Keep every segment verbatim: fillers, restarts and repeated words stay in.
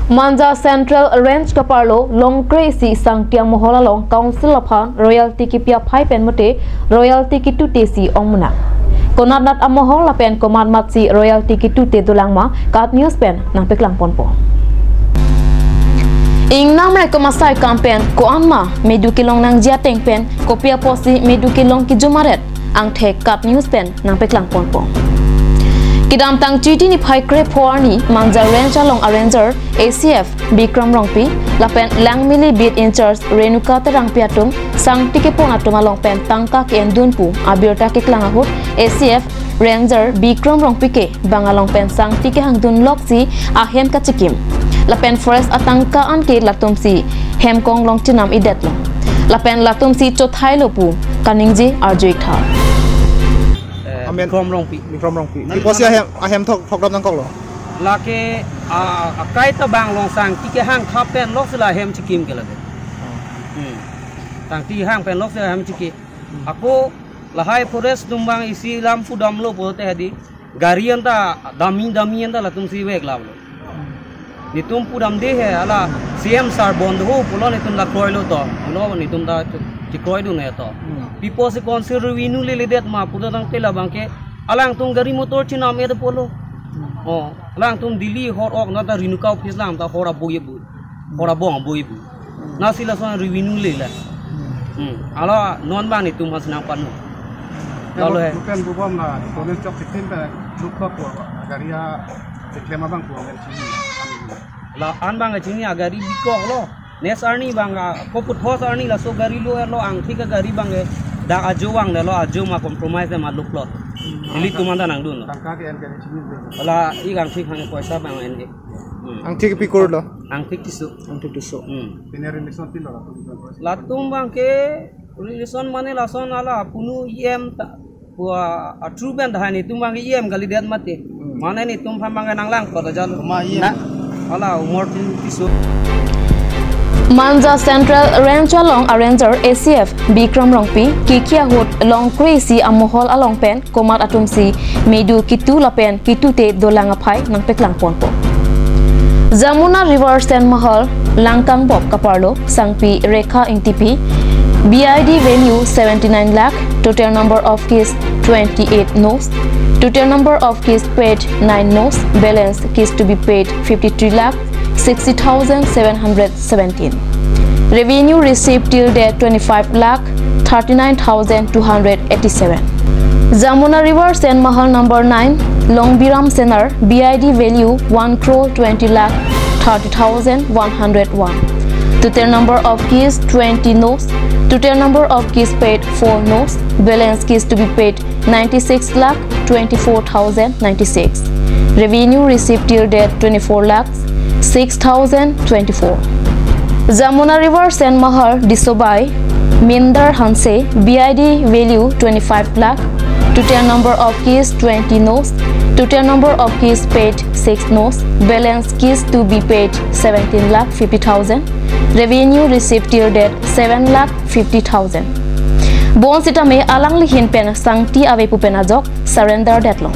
Manja Central Range kaparlo Longkre isi Sangti amohol along Council aphan royalty kipi aphai pen mate royalty kitutesi ongmunak. Konatnat amohol lapen komatmatsi royalty kitute dolang ma KAT News pen nangpeklang ponpo. Ingnamre komat asai kam pen ko-an ma medu kelong nangji ateng pen kopi apotsi medu kelong kijumaret, angthek KAT News pen nangpeklang ponpo. Kedamtang Chiti niphai krepho arni Manja Range along a-ranger A C F Bikram Rongpi lapen Langmili beat in-charge Renuka Terangpi atum sangti kepon atum along pen tangka ke-endun pu abirta keklang ahut A C F Ranger Bikram Rongpi ke bang along pen sangti kehangdun loksi ahem kachikim. Lapen forest atangka an ke latumsi hem konglong chenam-idetlo. Lapen latumsi chothailo pu kaningje arju-ik tha. Eh, Amen. Bikram Rongpi. Bikram Rongpi. Nang Pi apotsi nang ahem, ahem thok, thokdam nangkoklo? Lake, ah, akai ta bang along sangti kehang khap pen loksi la hem chikim ke lake. Hmm. Sangti hang pen loksi la hem chikim. Ako lahai forest atum bang isi lam pudamlo pulote hadi gari anta dami dami anta latumsi vek lavlo. Netum pudamde he, hala C M sir bondho pulo netum ta kroilo to. Pulo netum ta chekroidun he to. Hmm. Pi apotsi council revenue leledet ma pulo tangte labang ke alangtum gari motor chenam-et pulo. Hmm. Oh, alangtum Delhi hor ok nata Renuka office lam ta hor abui abui. Hor abong abui abui. Lasi lason revenue le la. Hmm. Hala non bang netum aphan si nangpanu. Ya, lalu bu-, he. Bukan bu bom la, konin chok sitin pe, lukok lo, gari ya, diklem abang pu amen chini. La an bang chini agari bikoklo. Next arni bang, ah, koputhos arni laso gari lo-etlo, angthek agari bang ke. Dak ajo bang delo, ajo ma compromise ma luklo. Hmm. Ilitum anta nangdunlo. Tangka ke-en ke chini. La ik angthek hang poisa bang en. Hmm. Angthek pi crore lo? Angthek tiso. Angthek tiso. Hmm. Pine relation pilo latum? Latum bang ke relation mane lason hala punu E M ta, pua atru ben dah netum bang ke E M kalidet mati. Hmm. Mane netum aphan bang ke nanglang kota jalo. Cuma E M. Na, hala umor tin tiso. Manja Central Range along a-ranger A C F Bikram Rongpi kiki ahut Longkre isi amohol along pen komat atumsi medu kitu lapen kitute dolang aphai nangpeklang ponpo. Jamuna River Sen Mahal Langkangbop kaparlo sangpi Rekha Ingtipi, B I D value seventy-nine lakh, total number of keys twenty-eight nos, total number of keys paid nine nos, balance keys to be paid fifty-three lakh sixty thousand seven hundred seventeen. Revenue received till date twenty-five lakh thirty-nine thousand two hundred eighty-seven. Jamuna River Sen Mahal number nine, Longbiram Senar, B I D value one crore twenty lakh thirty thousand one hundred one. Total number of keys twenty nos. Total number of keys paid four nos. Balance keys to be paid ninety-six lakh twenty-four thousand ninety-six. Revenue received till date twenty-four lakh six thousand twenty-four. Jamuna River Sen Mahal Disobai, Minder Hanse, B I D value twenty-five lakh, total number of keys twenty nos, total number of keys paid six nos, balance keys to be paid seventeen lakh fifty thousand, revenue received till date seven lakh fifty thousand. Bonsitame alangli ahin pen sangti ave pu pen ajok surrender detlo.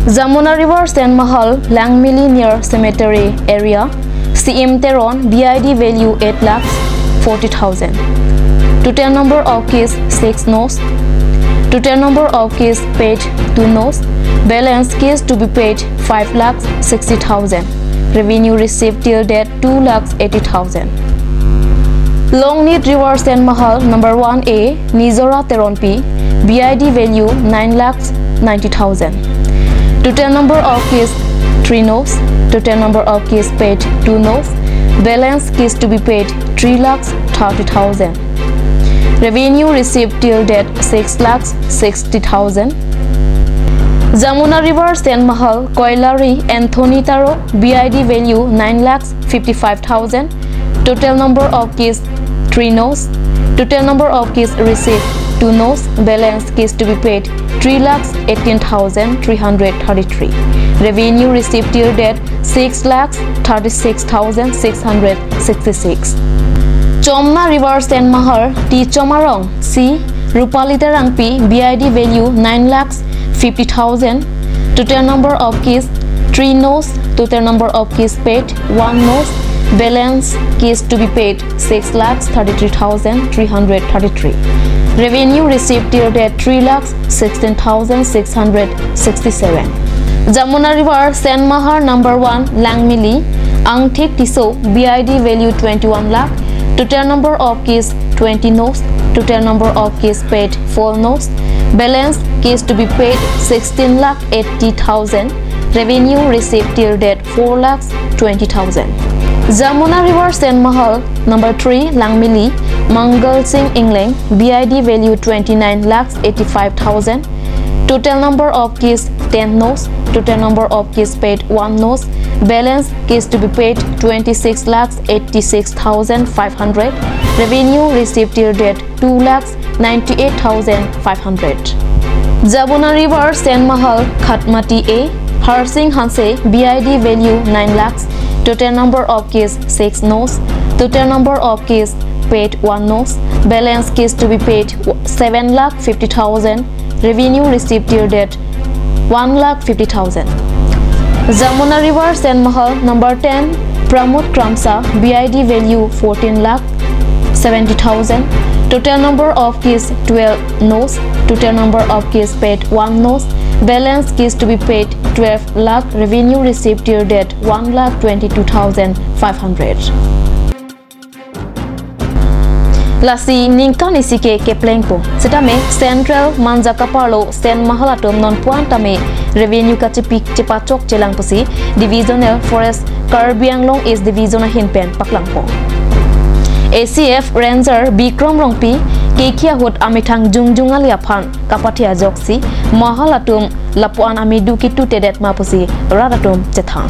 Jamuna River Sen Mahal Langmili near cemetery area, Siim Teron, B I D value eight lakh forty thousand. Total number of keys six nos. Total number of keys paid two nos. Balance keys to be paid five lakh sixty thousand. Revenue received till date two lakh eighty thousand. Longnit River Sen Mahal number one A, Nijora Teronpi, B I D value nine lakh ninety thousand. Total number of keys three nos. Total number of keys paid two nos. Balance keys to be paid three lakh thirty thousand. Revenue received till date six lakh sixty thousand. Jamuna River Sen Mahal Koilari Anthony Taro, B I D value nine lakh fifty-five thousand. Total number of keys three nos. Total number of keys received two nos. Balance keys to be paid three lakh eighteen thousand three hundred thirty-three. Revenue received till date six lakh thirty-six thousand six hundred sixty-six. Chomna River Sen Mahal T Chomarong C Rupali Terangpi, B I D value nine lakh fifty thousand. Total number of keys three nos, total number of case paid one nos, balance case to be paid six lakhs thirty-three thousand three hundred thirty-three. Revenue received till date three lakhs sixteen thousand six hundred sixty-seven. Jamuna River, Saint Mahal number one, Langmili, Angthik Tisso, B I D value twenty-one lakh, total number of case twenty nos, total number of case paid four nos, balance case to be paid sixteen lakh eighty thousand, revenue received till date four lakhs twenty thousand. Jamuna River, Saint Mahal number three, Langmili, Mangal Singh Ingleng, B I D value twenty-nine lakhs eighty-five thousand, total number of case ten nos, total number of case paid one nos, balance case to be paid twenty-six lakhs eighty-six thousand five hundred, revenue received till date two lakhs ninety-eight thousand five hundred. Jamuna River, Saint Mahal, Khatmati A, Harsing Hanse, B I D value nine lakhs, total number of case six nos, total number of case paid one nos, balance case to be paid seven lakh fifty thousand, revenue received till date one lakh fifty thousand. Jamuna River, Saint Mahal number ten, Pramod Kramsa, B I D value fourteen lakh seventy thousand, total number of case twelve nos, total number of case paid one nos, balance case to be paid twelve lakh, revenue received till date one lakh twenty-two thousand five hundred. Lasi ningkan isi ke keplengpo. Setame Central Manjak kaparlo Saint Mahal atum non puan tame revenue kachepik chepachok chelang pusi Divisional Forest Karbi Anglong East Division ahin pen paklangpo. A C F Ranger Bikram Rongpi kekhi ahut amethang jongjong ali aphan kapathe ajoksi Mahal atum lapuan amedu kitutedet ma pusi rat atum chethang.